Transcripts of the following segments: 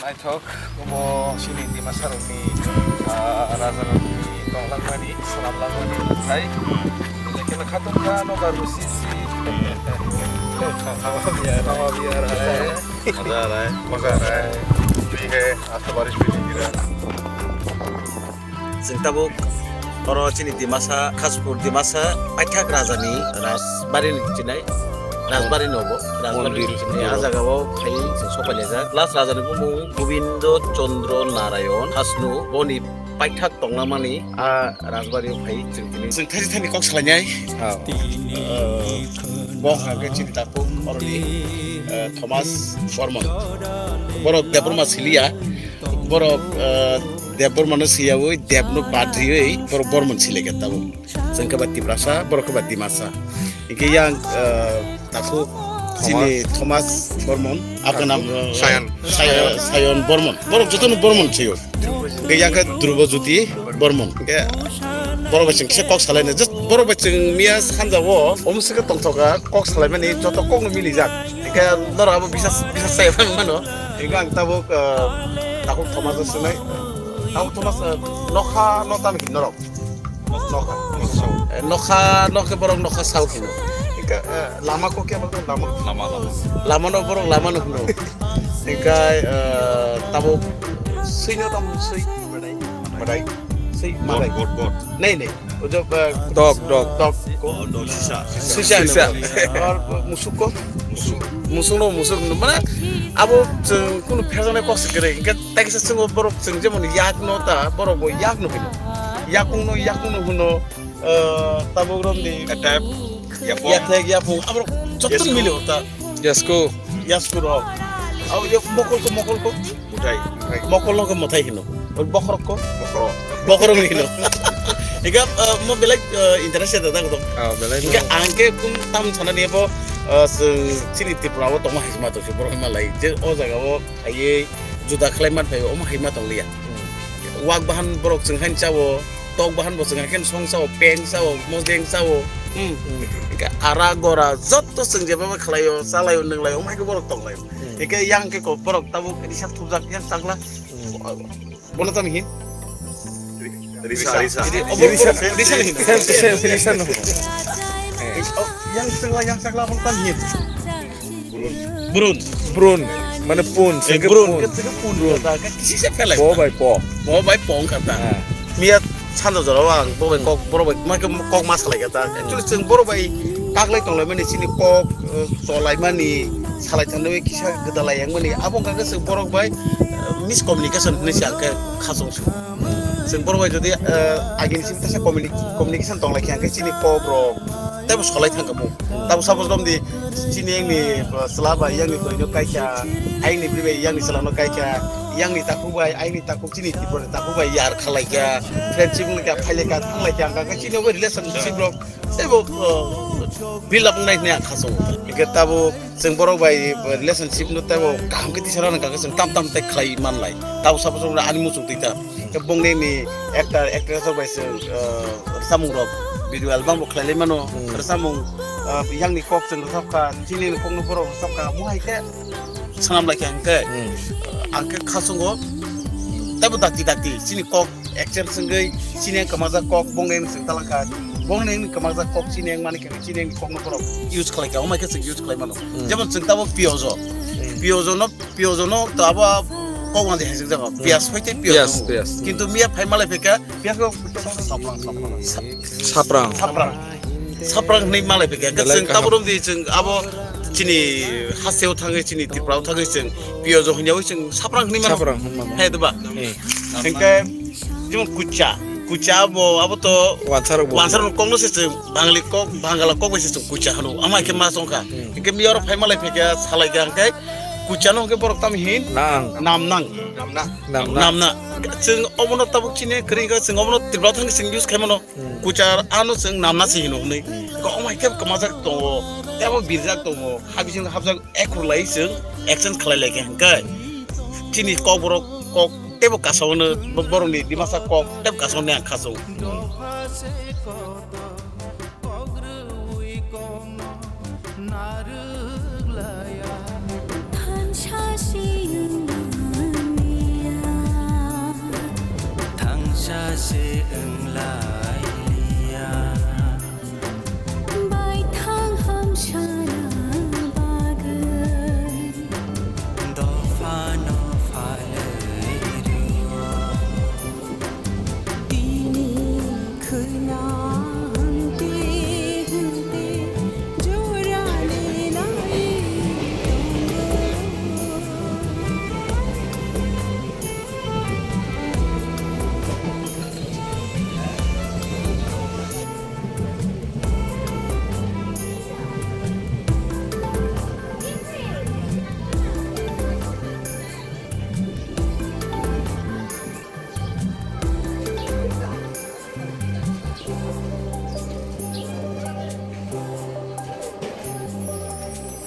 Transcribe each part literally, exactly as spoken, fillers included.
Naithok, omo chini Dimasarokni, ah, rajarokni tonglangmani, swnamlangmani nukhai. Lekena khatung kha, nobar bo sisi. Hawa biya, hawa biya, rai. Maza rai, maza rai. Bihai, asta baris bhi nahi gira. Chwng tabuk oro chini Dimasa, Khaspur Dimasa, paithak rajani rajbari ni chinai, rajbari no bo, rajbari ni chinai. Mondir. Ah jagao phai chwng sopailajak. Last rajani bumung Gobindo Chandra Narayan Hasnu, boni paithak tonglamani a rajbari o phai chwng tini. Chwng thaisi thani kok salainai. Ah. Eh, bo hwnkha khe chini takhuk oroni, eh, Thomas Bormon. Borok Debbarma siliya. Borok, eh, Debbarmano siyawi, Debno bad riwi, borok Bormon silaikha tabuk. Chwng khe ba Tiprasa, borok khe ba Dimasa. Hingkhe yang, eh, takhuk chini Thomas Bormon, aganam, eh, Sayan. Sayan, Sayan Bormon. Borok jotono Bormon siyo. Hingkhe yang khe Dhruba Jyoti Bormon. Hingkhe borok bai chwng kisa kok salaina. Just borok bai chwng miya sanjao, omo se khe tongthoka, kok salaimani joto kokno milijak. Hingkhe norok abo bisas, bisas chai mano. Hingke ang tabuk, eh, takhuk Thomas no swngnai. Takhuk Thomas, eh, nokha no tamo hino norok? Nokha. Eh, nokha, nokha borok nokha sao hino. Hingke, eh, lama ko kya bolte hain? Lama. Lama, lama. Lama no borok lama no hino. Hingke, eh, tabuk swi no tamo swi? Madai. Madai. Swi madai. God, God, God. Nei, nei. Ojo, eh, dog, dog. Dog. Oh, dog, sisa. Sisa. Sisa. Ar musuk ko? Musuk. Musuk no, musuk no. Mane, abo chwng kunu pherjaknai kok se kwrwi. Hingke tai kisa chwng borok chwng jemon yak no ta, borok bo yak no hino. Yakung no, yakung no hino, eh, tabuk romni. Atap, yapung. Yathek, yapung. Aborok jottun mili hota. Yasko. Yasko rok. Abo yak mokol ko, mokol ko. Muthai. Mokol no khe muthai hino. Bokhorok ko? Bokhorok. Bokhorok hino. Hingke, eh, mo belai, eh, interest da dang dong. Ah, belai. Hingke ang khe kum tam sana ni bo, eh, chwng chini Tripura o tongma hai ma to se borok ma lai. Je o jaga o ayei juda khlai man phai omo hai ma tong liya. Hmm. Wak bahan borok chwng hain chawo, tok bahan bo chwng hain song chawo, peng chawo, mosdeng chawo. Hmm. Hmm. Hingke ara gora jotto chwng je baba khlai o, chalai o, nwnglai o, omo hai khe borok tong lai o. Hmm. Hingke yang khe ko borok tabuk risa thupjak yang chakla. Hmm. Bono tamo hin? Risa, risa. Risa, risa. Risa, risa, risa, risa, risa, risa, no. Oh, yang chakla, yang chakla bono tamo hin? Brun. Brun. Brun. Mane pun, eh, sengke brun. Pun. Ke sengke pun. Brun. Kata, ke kisi se phelai. Po bai po. Po bai po kata. Ah. Miya sando jora ang bo bai kok, borok bai ma kok ma salai kata. Actually chwng borok bai kaklai tonglai mani chini kok, eh, cholai mani, salai thangwi kisa gwdalai yang mani. Abo wngkha khe chwng borok bai, eh, miscommunication hinwi se ang khe khachung su. Chwng borok bai jodi, eh, agini simi tesa communi-, communication tong lai khe, hwnkhe chini kok rok teibo solai thang kha mung. Tabo suppose romdi chini yangni, eh, chwla bai yangni bwrwi no kai kha, ayangni bwrwi bai yangni chwla no kai kha, yangni takhuk bai ayangni takhuk chini Tripura ni takhuk bai yar kha lai kha, friendship wng lai kha, phai lai kha, thang lai kha, hwnkhe chini bo relationship rok teibo, eh, build up wngnai hinwi ang khachung. Hwnkhe tabo chwng borok bai relationship no teibo kaham khe tisa rwna hwnkha khe chwng tam tam tei khlai man lai. Tabo suppose ani muchung twi ta. Khe bongni ni actor, actress rok bai chwng, uh, rwchapmung rok video album bo khlai lai mano. Hmm. Rwchapmung, uh, yangni kok chwng rwchap kha, chini ni kok no borok rwchap kha. Mo hai khe swnam lai khe ang khe, hmm, uh, ang khe khachungo teibo dakti dakti chini kok exchange wngwi chini yang kwmajak kok bongni yang chwng talang kha. Bongni yang kwmajak kok chini yang mani khe chini yang kok no borok use khlai kha. Omo hai khe chwng use khlai mano. Hmm. Jemon chwng tabo piyojo. Hmm. Piyojo no Piyojo no to abo kok wngdi hai jaga. Hmm. Piyas hoite piyas. Piyas, piyas. Kintu miya phai malai phaikha. Piyas ko saprang, saprang. Sa-, saprang. Saprang. Saprang hinwi malai phaikha. Belai kaham. Chwng taburum di chwng abo chini hasteo thangwi chini Tripura o thangwi chwng piyojo hinyawi chwng saprang hinwi mano. Saprang hinwi mano. Hai diba? Eh. Hingke jemon kucha. Kucha abo, abo to wansarok bo. Wansarok kokno se chwng Bangali kok, Bangala kok bai se chwng kucha hano. Ama khe ma chwngkha. Hmm. Hingke miya oro phai malai phaikha salai kha hingke Kuchano hwnkhe borok tamo hin? Nang. Namnang. Namna. Namna. Namna. Chwng obono tabuk chini kwrwi wngkha, chwng obono Tripura thangwi chwng use khaimano. Hmm. Kucha ano chwng namna se hino hwnwi. Hmm. Kok omo hai khe kwmajak tongo. Tei abo birjak tongo. Ha bising hapjak ekhur lai chwng exchange khlai lai khe hwnkhe. Chini kokborok kok teibo kasao hwno, bo-, borokni Dimasa kok teibo kasao hwnwi ang khachao. Thansa siyung se wng lai liya. Baithang hamsana bagwi dophano phalwi rwo. Tini khwna hwnti hwnti jora lenai tongo.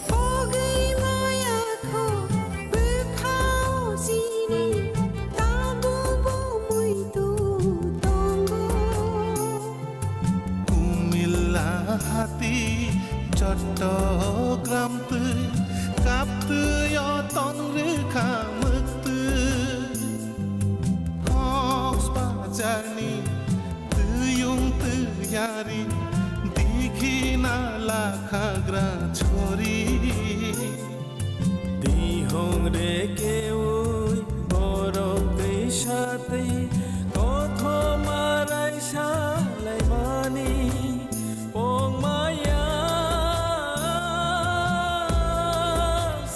Pogwi maya kho bwkhao sini, tabukbo muitu tongo. Kumila hati Chattogram twi kaptwi o tong rwkha mwktwi. Kok Bazarni twiyung twiyari, dikhi na lakhagra chori. Tihong re keui borok twi satwi, kothoma raisa laimani pongmaya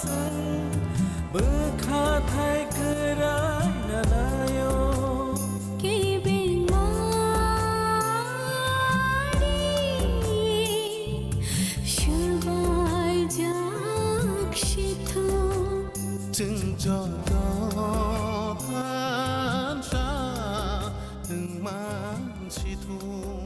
sang bwkha thai kwrai na naio. Kebengmari swbaijak sithung. Chwng joto thansa wngman sithung.